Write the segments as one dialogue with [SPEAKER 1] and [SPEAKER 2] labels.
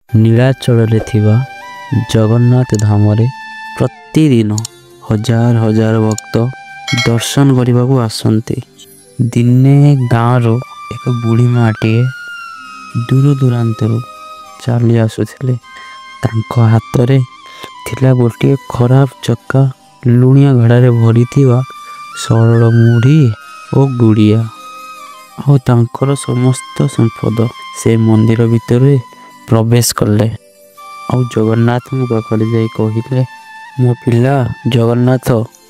[SPEAKER 1] ନୀଳାଚଳରେ ଥିବା ଜଗନ୍ନାଥ ଧାମରେ ପ୍ରତିଦିନ ହଜାର ହଜାର ଭକ୍ତ ଦର୍ଶନ କରିବାକୁ ଆସନ୍ତି। ଦିନେ ଗାଁରୁ ଏକ ବୁଢ଼ୀ ମାଆଟିଏ ଦୂର ଦୂରାନ୍ତରୁ ଚାଲି ଆସୁଥିଲେ। ତାଙ୍କ ହାତରେ ଥିଲା ଗୋଟିଏ ଖରାପ ଚକା ଲୁଣିଆ ଘଡ଼ାରେ ଭରିଥିବା ସରଳ ମୁଢ଼ି ଓ ଗୁଡ଼ିଆ, ଆଉ ତାଙ୍କର ସମସ୍ତ ସମ୍ପଦ। ସେ ମନ୍ଦିର ଭିତରେ ପ୍ରବେଶ କଲେ ଆଉ ଜଗନ୍ନାଥଙ୍କ ପାଖରେ ଯାଇ କହିଲେ, ମୋ ପିଲା ଜଗନ୍ନାଥ,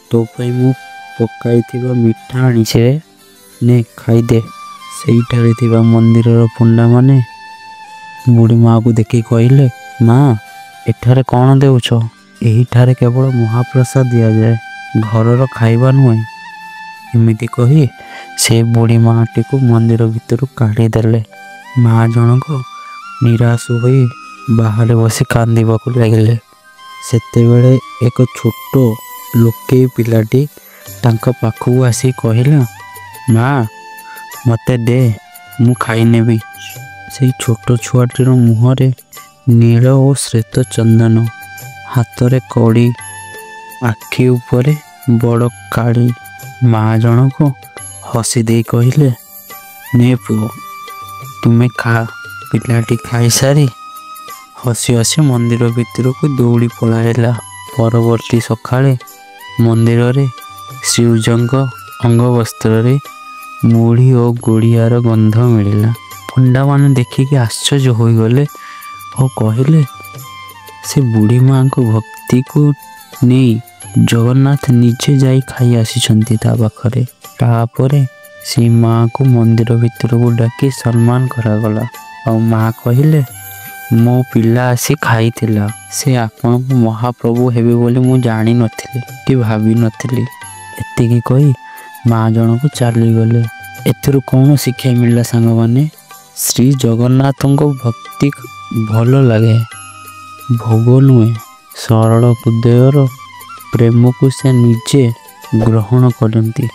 [SPEAKER 1] ତୋ ପାଇଁ ମୁଁ ପକାଇଥିବା ମିଠା ଆଣିଛି ରେ, ନେ ଖାଇଦେ। ସେଇଠାରେ ଥିବା ମନ୍ଦିରର ପଣ୍ଡାମାନେ ବୁଢ଼ୀ ମାଆକୁ ଦେଖି କହିଲେ, ମା, ଏଠାରେ କ'ଣ ଦେଉଛ? ଏହିଠାରେ କେବଳ ମହାପ୍ରସାଦ ଦିଆଯାଏ, ଘରର ଖାଇବା ନୁହେଁ। ଏମିତି କହି ସେ ବୁଢ଼ୀ ମାଆଟିକୁ ମନ୍ଦିର ଭିତରୁ କାଢ଼ିଦେଲେ। ମା ଜଣକ ନିରାଶ ହୋଇ ବାହାରେ ବସି କାନ୍ଦିବାକୁ ଲାଗିଲେ। ସେତେବେଳେ ଏକ ଛୋଟ ଲୋକେଇ ପିଲାଟି ତାଙ୍କ ପାଖକୁ ଆସି କହିଲା, ମା, ମୋତେ ଦେ, ମୁଁ ଖାଇନେବି। ସେଇ ଛୋଟ ଛୁଆଟିର ମୁହଁରେ ନୀଳ ଓ ଶ୍ଵେତ ଚନ୍ଦନ, ହାତରେ କଡ଼ି, ଆଖି ଉପରେ ବଡ଼ କାଳି। ମା ଜଣକ ହସି ଦେଇ କହିଲେ, ନେ ପୁଅ, ତୁମେ ଖା। ପିଲାଟି ଖାଇସାରି ହସି ହସି ମନ୍ଦିର ଭିତରକୁ ଦୌଡ଼ି ପଳାଇଲା। ପରବର୍ତ୍ତୀ ସକାଳେ ମନ୍ଦିରରେ ଶ୍ରୀଜୀଉଙ୍କ ଅଙ୍ଗବସ୍ତ୍ରରେ ମୁଢ଼ି ଓ ଗୁଡ଼ିଆର ଗନ୍ଧ ମିଳିଲା। ପଣ୍ଡାମାନେ ଦେଖିକି ଆଶ୍ଚର୍ଯ୍ୟ ହୋଇଗଲେ ଓ କହିଲେ, ସେ ବୁଢ଼ୀ ମାଆଙ୍କ ଭକ୍ତିକୁ ନେଇ ଜଗନ୍ନାଥ ନିଜେ ଯାଇ ଖାଇ ଆସିଛନ୍ତି ତା ପାଖରେ। ତାପରେ ସେଇ ମାଆକୁ ମନ୍ଦିର ଭିତରକୁ ଡାକି ସମ୍ମାନ କରାଗଲା ଆଉ ମା କହିଲେ, ମୋ ପିଲା ଆସି ଖାଇଥିଲା। ସେ ଆପଣଙ୍କୁ ମହାପ୍ରଭୁ ହେବେ ବୋଲି ମୁଁ ଜାଣିନଥିଲି କି ଭାବିନଥିଲି। ଏତିକି କହି ମା ଜଣକ ଚାଲିଗଲେ। ଏଥିରୁ କ'ଣ ଶିକ୍ଷା ମିଳିଲା ସାଙ୍ଗମାନେ? ଶ୍ରୀ ଜଗନ୍ନାଥଙ୍କ ଭକ୍ତି ଭଲ ଲାଗେ, ଭୋଗ ନୁହେଁ। ସରଳ ହୃଦୟର ପ୍ରେମକୁ ସେ ନିଜେ ଗ୍ରହଣ କରନ୍ତି।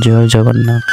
[SPEAKER 1] ଜୟ ଜଗନ୍ନାଥ।